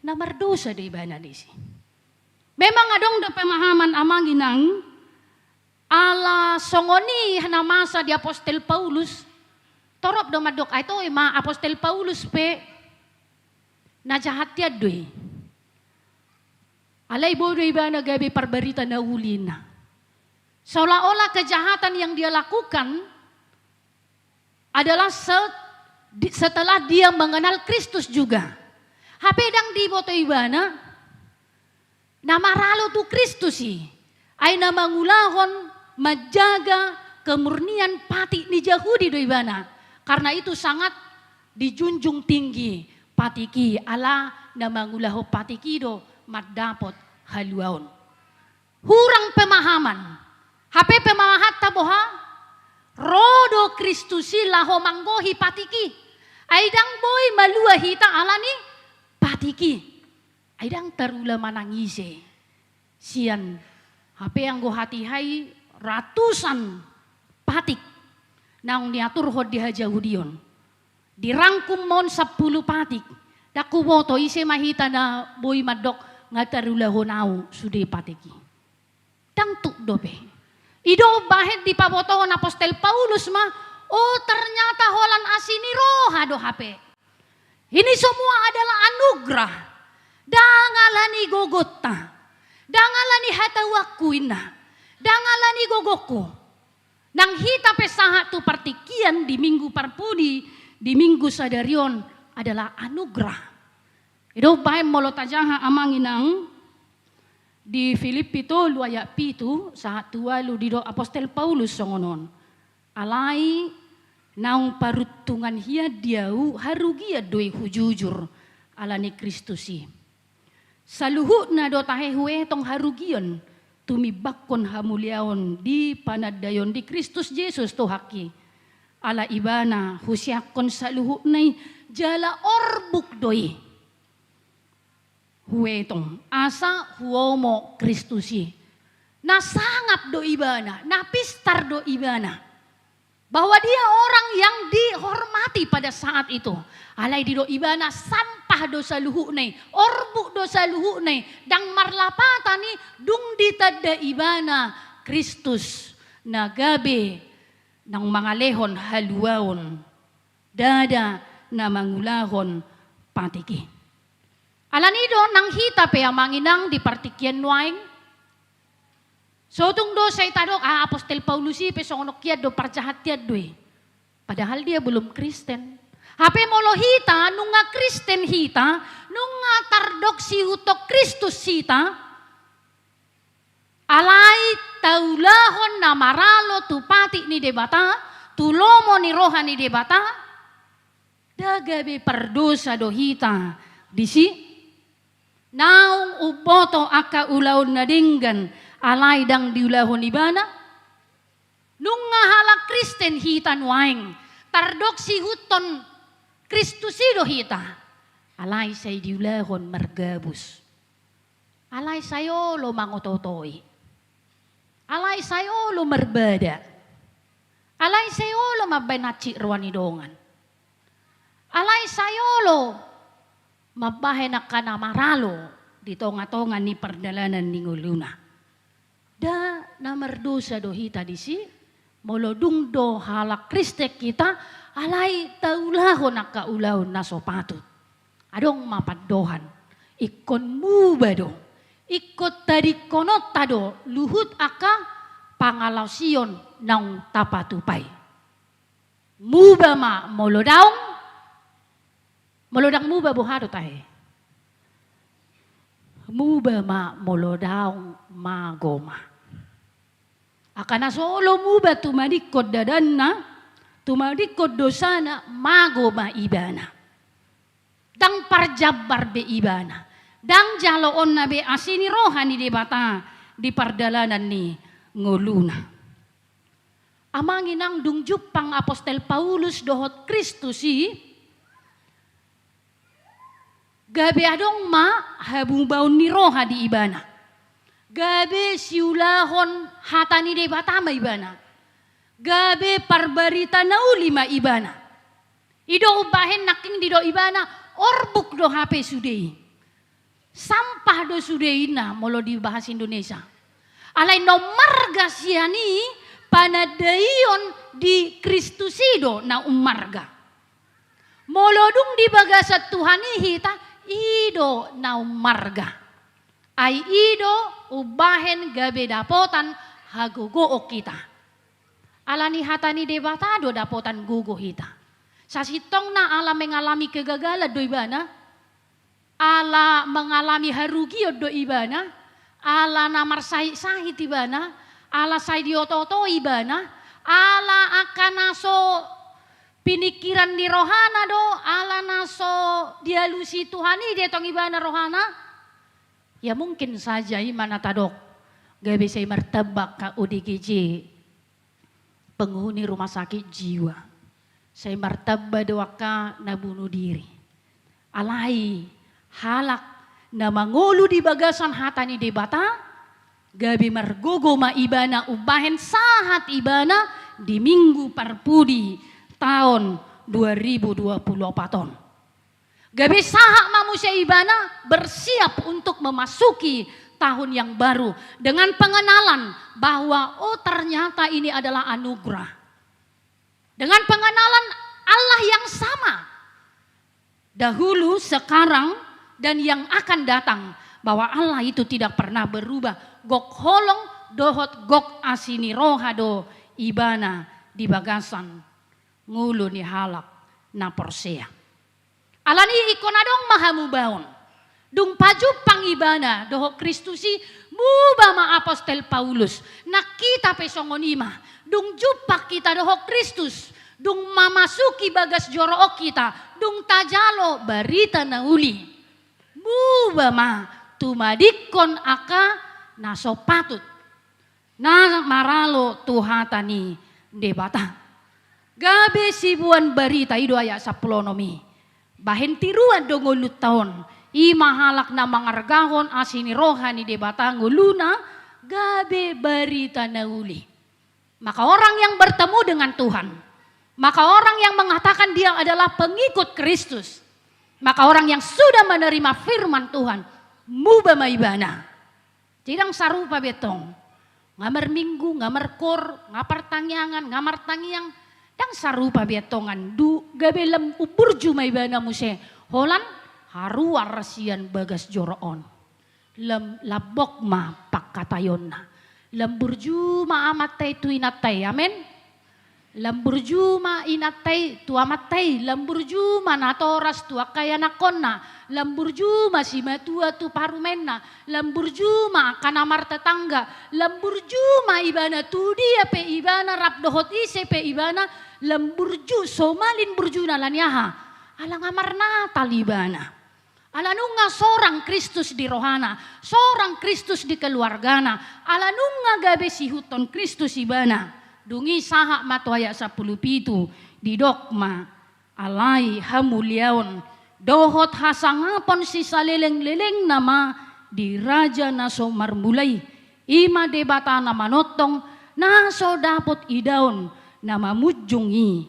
na mardosa do ibana disi. Memang adong do pemahaman, amang inang, ala songon i na masa di apostel Paulus, torop do mandok, ai toe ma apostel Paulus pe na jahat hian do i. Alai boi do ibana gabe parbarita na uli, ninna. Seolah-olah kejahatan yang dia lakukan adalah se-, di-, setelah dia mengenal Kristus juga. Hape ndang diboto ibana na maralo tu Kristus i, ai na mangulahon, manjaga kemurnian patik ni Jahudi do ibana. Karena itu sangat dijunjung tinggi patik i, ala na mangulahon patik i do mandapot haluaon. Hurang pemahaman. Hape pemahanta boha? Ro do Kristus i laho manggohi patik i. Ai ndang boi malua hita ala ni patik i. Ai ndang tarula manang ise sian Hape anggo hatiha i ratusan patik naung niaturhon di hajahudion. Dirangkum ma on sampulu patik. Ndang huboto ise ma hita na boi mandok nga tarulahon au sude patik i. Ndang tuk dope. I do umbahen dipabotohon apostel Paulus ma, o ternyata holan asi ni roha do hape. Ini semua adalah anugerah. Ndang ala ni gogonta. Ndang ala ni hatauanku inna. Ndang ala ni gogonku. Nang hita pe sahat tu partingkian di Minggu Parpudi, di Minggu sadari on adalah anugerah. I do umbahen molo tajaha amang inang, di Filipi tolu ayat pitu sahat tu ualu didok apostel Paulus songon on. Alai naung paruntungan hian di ahu harugian do i hujujur ala ni Kristus i. Saluhutna do tahe huetong harugian tumimbangkon hamuliaon di panandaion di Kristus Jesus Tuhanki. Ala ibana huseakkon saluhutna i jala orbuk do i. Huetong asa huomo Kristus i. Na sangap do ibana, na pistar do ibana. Bahwa dia orang yang dihormati pada saat itu. Alai didok ibana sampah do saluhutna i, orbuk do saluhutna i, ndang marlapatan i, dung ditanda ibana Kristus na gabe naung mangalehon haluaon. Ndada na mangulahon patik i. Ala ni do nang hita pe amang inang di partingkian nuaeng. So tung do sai tadok, ah, apostel Paulus i pe songon on hian do, parjahat hian do i. Padahal dia belum Kristen. Hape molo hita nunga Kristen hita, nunga tardok sihuthon Kristus hita, alai taulahon na maralo tu patik ni Debata, tu lomo ni roha ni Debata, ndang gabe pardosa do hita disi? Naung umboto angka ulaon na denggan alai ndang diulahon ibana? Nunga halak Kristen hita nuaeng, tardok sihuthon Kristus i do hita, alai sai diulahon margabus. Alai sai olo mangotootoi. Alai sai olo marbada. Alai sai olo mambahen hansit roha ni dongan. Alai sai olo mambahen angka na maralo di tongatonga ni pardalanan ni ngoluna. Ndang na mardosa do hita disi, molo dung do halak Kristen hita, alai taulahon angka ulaon na so patut. Adong ma pandohan, ingkon muba do, ingkon tadingkononta do luhut angka pangalaosion naung tapatupa i. Muba ma molo daong, molo ndang muba boha do tahe? Muba ma molo daong, mago ma. Angka na so olo muba tumadingkon dadanna, tumadingkon dosana, mago ma ibana. Ndang parjambar be ibana, ndang jaloonna be asi ni roha ni Debata di pardalanan ni ngoluna. Amang inang, dung jumpang apostel Paulus dohot Kristus i, gabe adong ma hamubaon ni roha di ibana. Gabe siulahon hata ni Debata ma ibana. Gabe parbarita na uli ma ibana. I do umbahen nangkin didok ibana, orbuk do hape sude i. Sampah do sude i inna molo di bahasa Indonesia. Alai na ummarga sian i, panandaion di Kristus i do na ummarga. Molo dung di bagasan Tuhan i hita, i do na ummarga. Ai i do umbahen gabe dapotan hagogoon hita. Ala ni hata ni Debata do dapotan gogo hita. Sasintongna ala mengalami kegagalan do ibana, ala mengalami harugion do ibana, ala na marsahit-sahit ibana, ala sai diotootoi ibana, ala angka na so piningkiran ni rohana do, ala na so dialusi Tuhan i dietong ibana rohana. Ya mungkin saja i ma na tadok, gabe sai martamba angka O D G J, penghuni rumah sakit jiwa. Sai martamba do angka na bunuh diri. Alai halak na mangolu di bagasan hata ni Debata, Gabe margogo ma ibana umbahen sahat ibana di Minggu Parpudi taon dua ribu dua puluh opat on. Gabe sahat ma muse ibana bersiap untuk memasuki tahun yang baru dengan pengenalan bahwa, oh, ternyata ini adalah anugerah. Dengan pengenalan Allah yang sama dahulu, sekarang, dan yang akan datang, bahwa Allah itu tidak pernah berubah. Gok holong dohot gok asi ni roha do ibana di bagasan ngolu ni halak na porsea. Alani i ingkon adong ma hamubaon. Dung pajumpang ibana dohot Kristus i, muba ma apostel Paulus. Nang hita pe songon i ma. Dung jumpang hita dohot Kristus, dung mamasuki bagas joro on hita, dung tajalo barita na uli, muba ma tumadingkon angka na so patut na maralo tu hata ni Debata. Gabe siboan barita, i do ayat sampulu onom i. Bahen tiruan do ngolunta on. I ma halak na mangargahon asi ni roha ni Debata ngoluna gabe barita na uli. Maka orang yang bertemu dengan Tuhan, maka orang yang mengatakan dia adalah pengikut Kristus, maka orang yang sudah menerima firman Tuhan, muba ma ibana. Jadi ndang sarupa be antong. Nga marminggu, nga markoor, nga partangiangan, nga martangiang. Ndang sarupa be antong, andu, gabe lam umburju ma ibana muse. Holan haruar sian bagas joro on. Lam, lambok ma pangkataionna. Lam burju ma amanta i tu inanta i. Amen. Lam burju ma inanta i tu amanta i, lam burju ma natoras tu angka ianakhonna, lam burju ma simatua tu parumaenna, lam burju ma angka na martetangga, lam burju ma ibana tu dia pe ibana rap dohot ise pe ibana, lam burju, somalin burjuna, alani aha? Ala nga marnatal ibana. Ala nunga sorang Kristus di rohana, sorang Kristus di keluargana, ala nunga gabe siihuthon Kristus ibana. Dung i sahat ma tu ayat sampulu pitu, didok ma, alai hamuliaon dohot hasangapon sisalelenglelengna ma di Raja na so marmula i, i ma Debata na manongtong, na so dapot idaon na mamunjung i.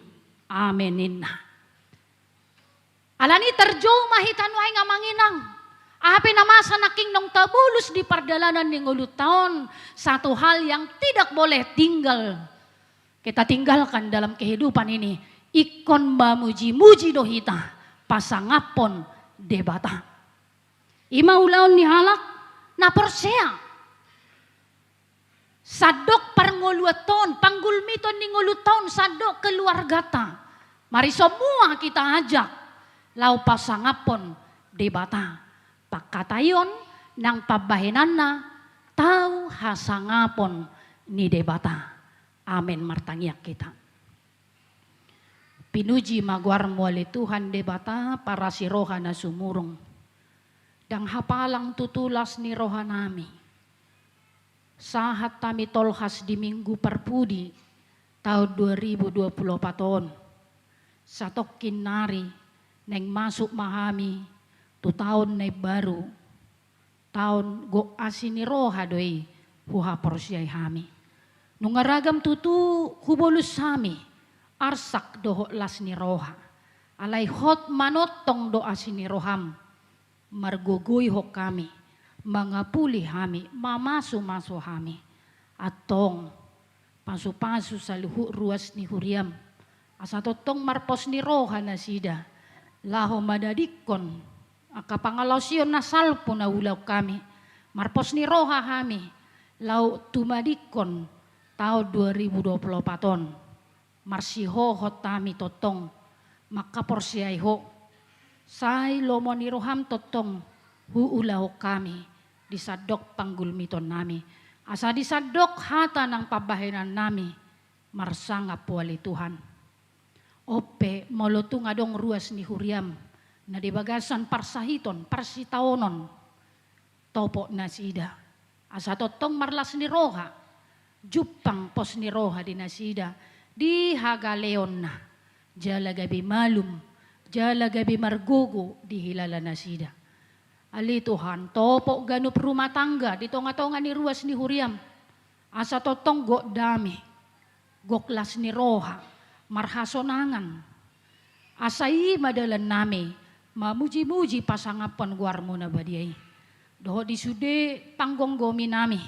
Amen, ninna. Alani i tarjou ma hita nuaeng, amang inang. Aha pe na masa nangkin naung tabolus di pardalanan ni ngolunta on, satu hal yang tidak boleh tinggal, kita tinggalkan dalam kehidupan ini. Ingkon mamujimuji do hita, pasangaphon Debata. I ma ulaon ni halak na porsea. Sandok parngoluanta on, panggulmiton ni ngolunta on, sandok keluargata. Mari semua kita ajak laho pasangaphon Debata. Pangkataion nang pambahenanna tau hasangapon ni Debata. Amen. Martangiang hita. Pinuji ma goarmu ale Tuhan Debata, parasi roha na sumurung. Ndang hapalang tutu las ni rohanami. Sahat hami tolhas di Minggu Parpudi taon dua ribu dua puluh opat on. Satongkin nari naeng masuk ma hami tu taon na imbaru. Taon gok asi ni roha do i huhaporseai hami. Nunga ragam tutu hubolus hami, arsak dohot las ni roha. Alai hot manongtong do asi ni roham, margogoihon hami, mangapuli hami, mamasumasu hami. Antong, pasupasu saluhut ruas ni huriam, asa tongtong marpos ni roha nasida laho madadingkon angka pangalaosion na salpu na huulahon hami. Marpos ni roha hami laho tumadingkon taon dua ribu dua puluh opat on. Marsihohot hami tongtong mangkaporseai Ho. Sai lomo ni roham tongtong huulahon hami di sandok panggulmitonnami, asa di sandok hata nang pambahenannami marsangap Ho ale Tuhan. On pe molo tung adong ruas ni huriam na di bagasan parsahiton, parsitaonon, topot nasida asa tongtong marlas ni roha, jumpang pos ni roha di nasida di hagaleonna, jala gabe malum, jala gabe margogo di hilala nasida. Ale Tuhan, topot ganup rumah tangga di tonga-tonga ni ruas ni huriam, asa tongtong gok dame, gok las ni roha, marhasonangan. Asa i ma dalan nami mamuji-muji pasangaphon goarmu na badia i. Dohot di sude panggomgomi nami,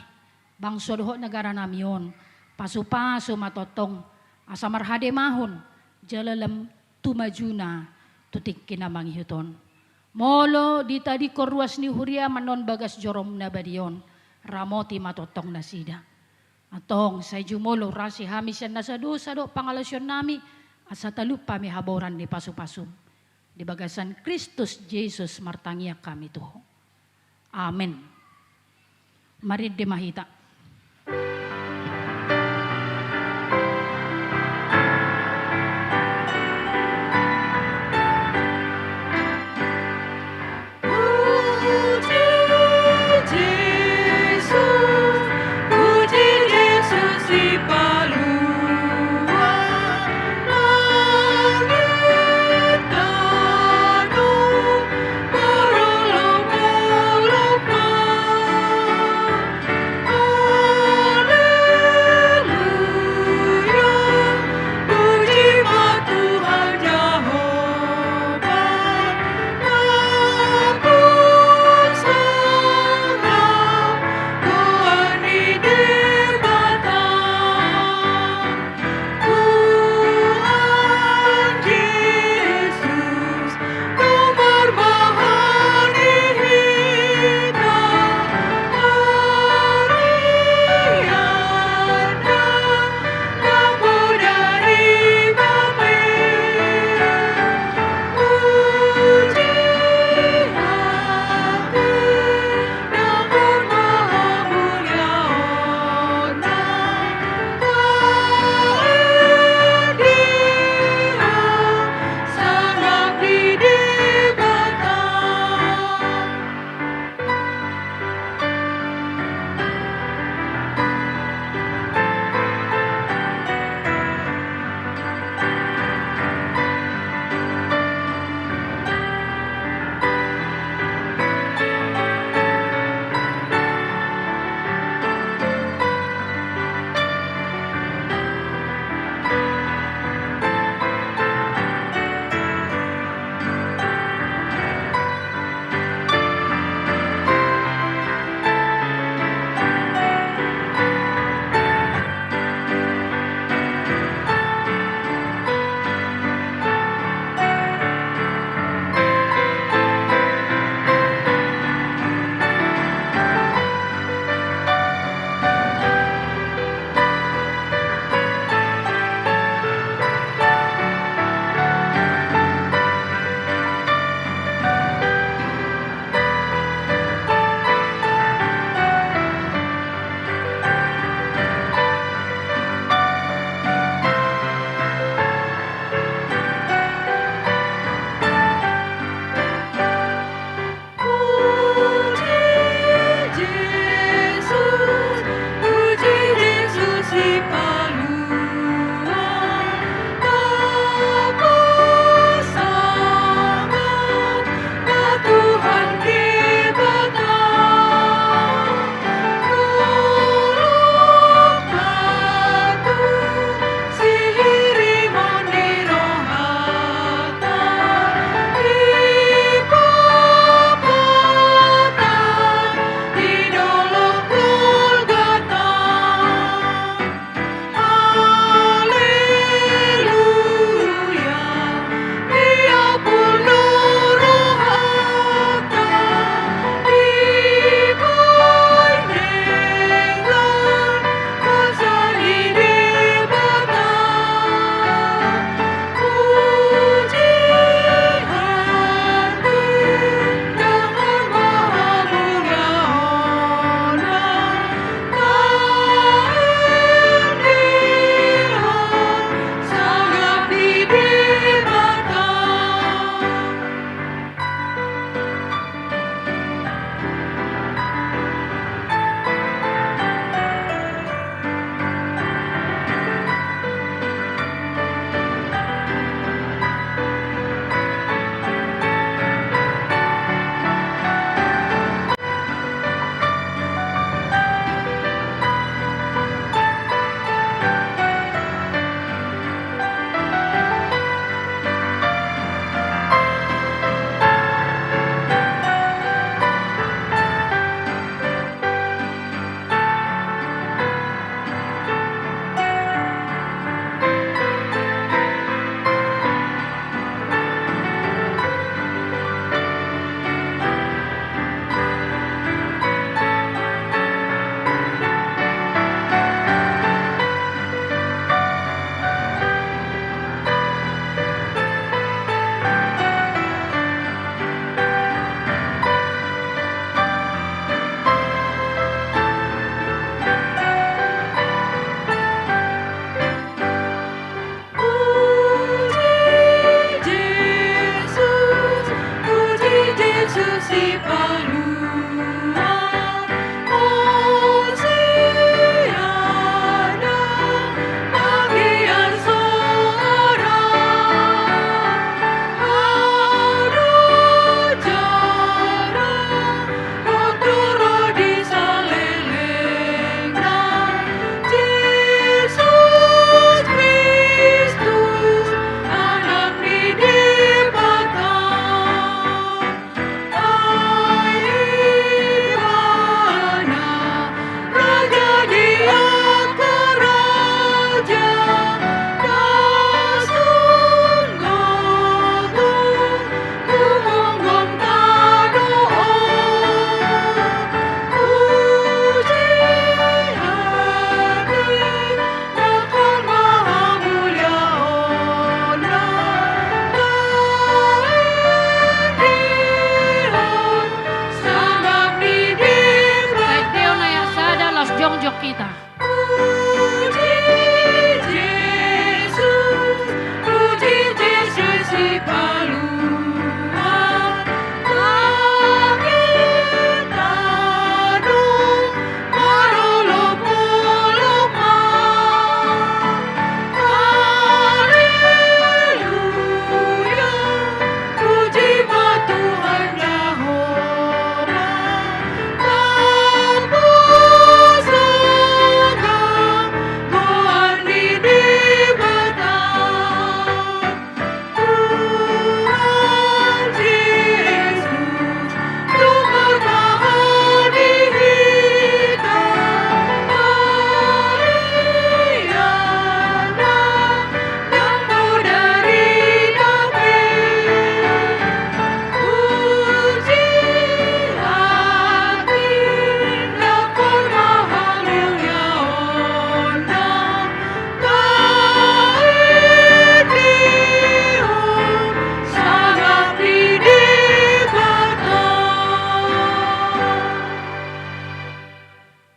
bangso dohot negara nami on, pasu-pasu ma tongtong, asa marhademahon, jala lam tu majuna, tu tingki na mangihut on. Molo ditadingkon ruas ni huria manon bagas jorom na badia on, ramoti ma tongtong nasida. Antong, sai jumolo urasi hami sian nasa dosa dohot pangalaosion nami, asa talup hami haboran ni pasu-pasum. Di bagasan Kristus Jesus martangiang hami tu Ho. Amen. Marende ma hita.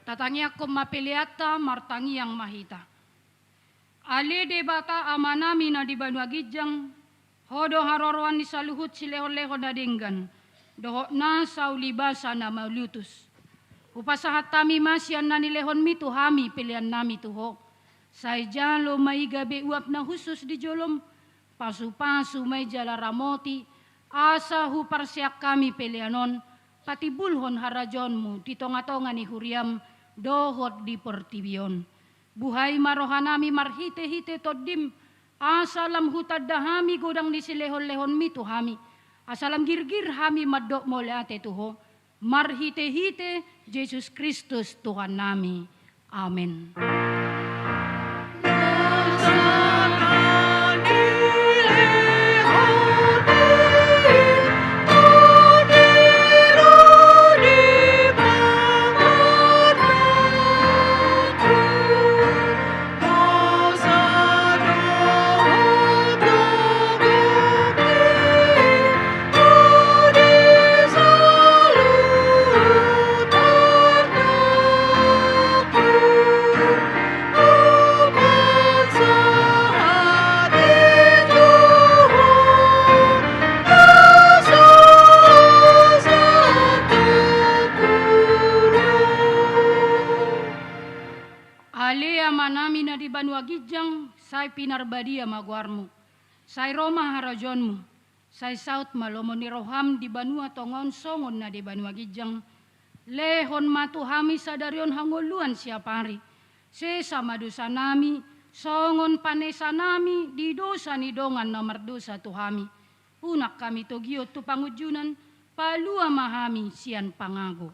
Tatangiangkon ma peleanta, martangiang ma hita. Ale Debata Amanami na di banua ginjang, Ho do haroroan ni saluhut silehonlehon na denggan, dohot nasa ulibasa na malutus. Hupasahat hami ma sian na nilehonMi tu hami peleannami tu Ho. Sai jalo ma i gabe uap na hushus di jolom, pasupasu ma i jala ramoti, asa huparseang hami pelean on patimbulhon harajaonMu di tongatonga ni huriaM dohot di portibi on. Buhai ma rohanami marhitehite TondiM, asa lam hutanda hami godang ni silehonlehonMi tu hami, asa lam girgir hami mandok mauliate tu Ho, marhitehite Jesus Kristus Tuhannami. Amen. Ale Amanami na di banua ginjang, sai pinarbadia ma goarMu. Sai ro ma harajaonMu. Sai saut ma lomo ni rohaM di banua tonga on songon na di banua ginjang. Lehon ma tu hami sadari on hangoluan siapari. Sesa ma dosanami, songon panesanami di dosa ni dongan na mardosa tu hami. Unang hami togihon tu pangunjunan, palua ma hami sian pangago.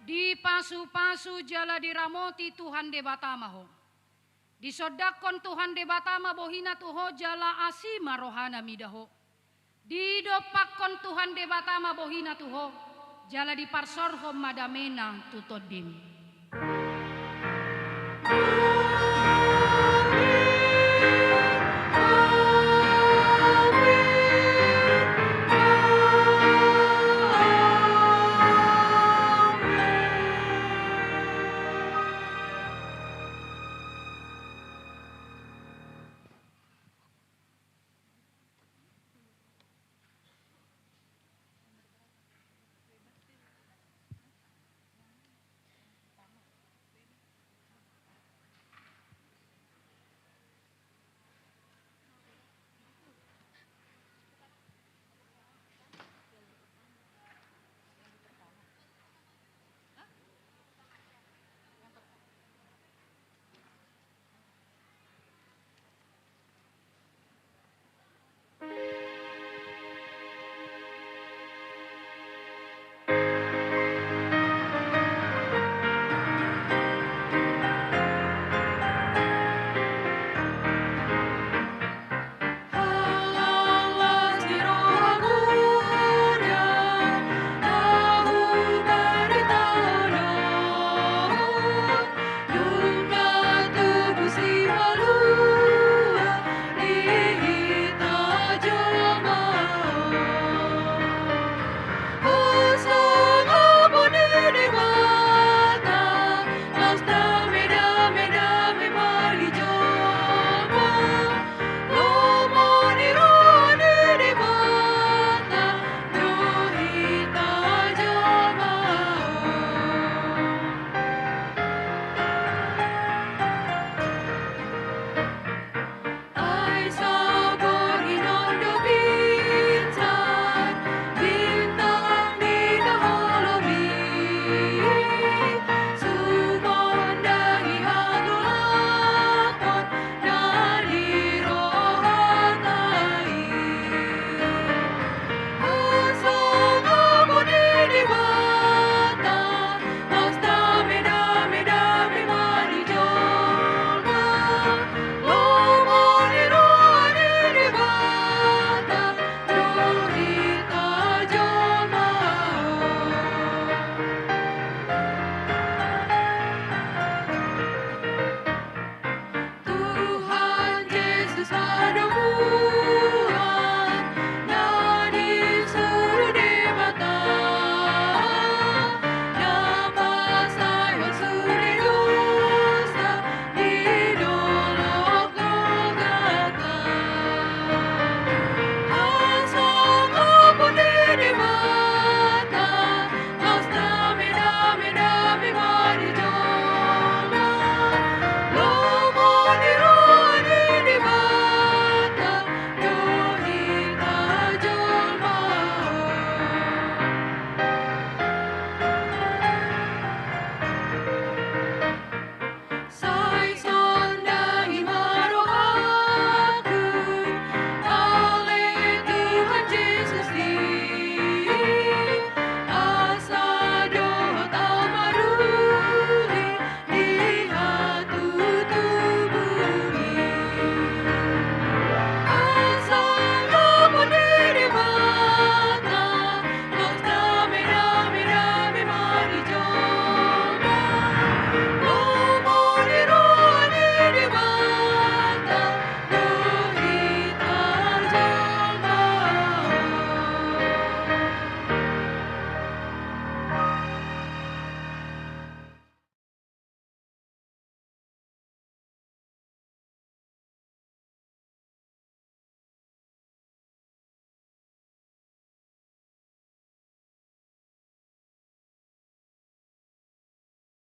Dipasupasu jala diramoti Tuhan Debata ma ho. Disondangkon Tuhan Debata ma bohiNa tu ho jala asi ma rohaNa mida ho. Didompakkon Tuhan Debata ma bohiNa tu ho, jala diparsorhon ma dameNa tu tondim.